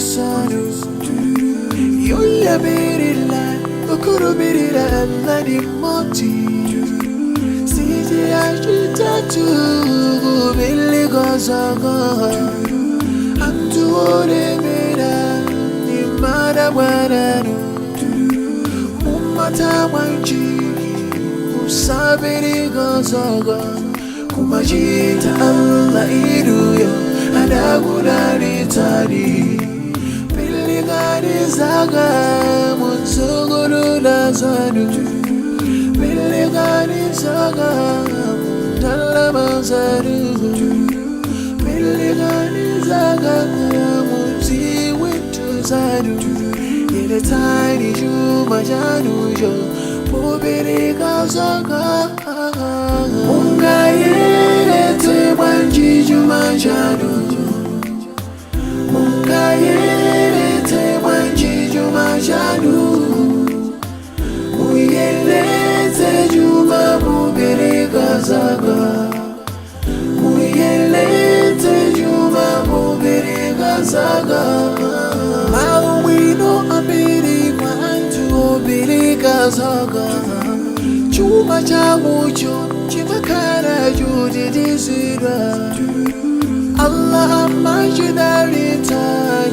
Zisanu yoyabirila okurubirira Allah ni mmodzi siji yachitatu kubiligozoko anthu olemera ni madabwananu mumata bwanji usabiligozoko kumachita Allah inuyo adakudalitsani Pilikani mutsogolola zanu Pilikani zaka mundalama zanu Pilikani zaka muziweto zanu Yeletsani chuma chanucho popereka zaka. Mungayeretse bwanji chuma chanu? Mungayeretse bwanji chuma chanu? Muyeletse chuma mupereka zaka. Muyeletse chuma mupereka zaka. Maubwino ambiri kwa anthu opereka zaka, chuma chawocho chimakhala chotetezedwa. Allah amachidalitsa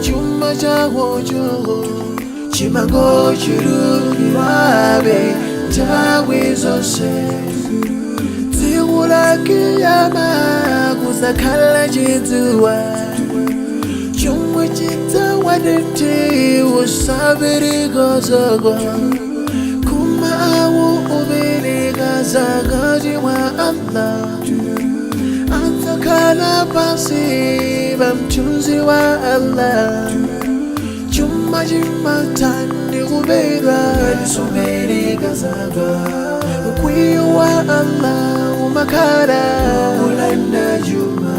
chuma chawocho, chimangochulukirabe nthawi zonse. Tsiku la kiyama kuzakhala chidzuwa chomwe chidzawadete usapereka zaka, kuma awo opereka zaka mwa Allah adzakhala pansi pa mthunzi wa Allah. Chuma chimatha kubedwa ngati zaka. Mkwiyo wa Allah umakhala kulanda chuma.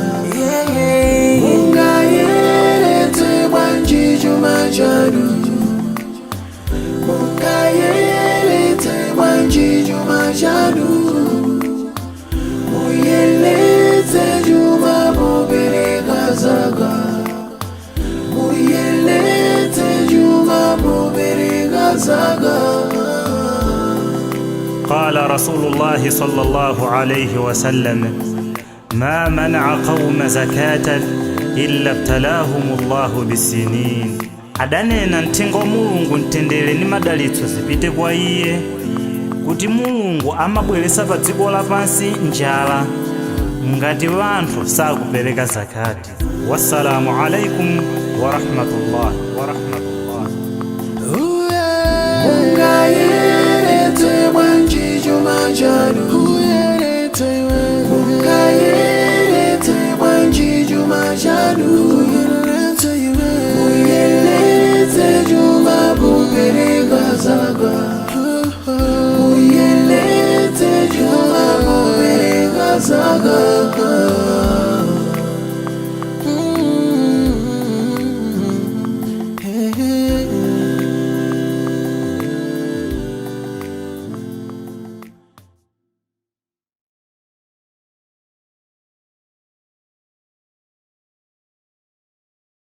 Mungayeretse bwanji chuma chanu? Mungayeretse bwanji chuma chanu? Muyeletse chuma mupereka zaka. Muyeletse chuma mupereka zaka. قال رسول الله صلى الله عليه وسلم: ما منع قوم زكاة إلا ابتلاهم الله بالسنين. Adanena mthenga wa Mulungu, mtendere ndi madalitso zipite kwa iye, kuti Mulungu amabweretsa pa dziko lapansi njala ngati anthu sakupereka zakati. Wassalamu alaikum warahmatullah warahmatullah. Mungayeretse bwanji chuma chanu? Mungayeretse.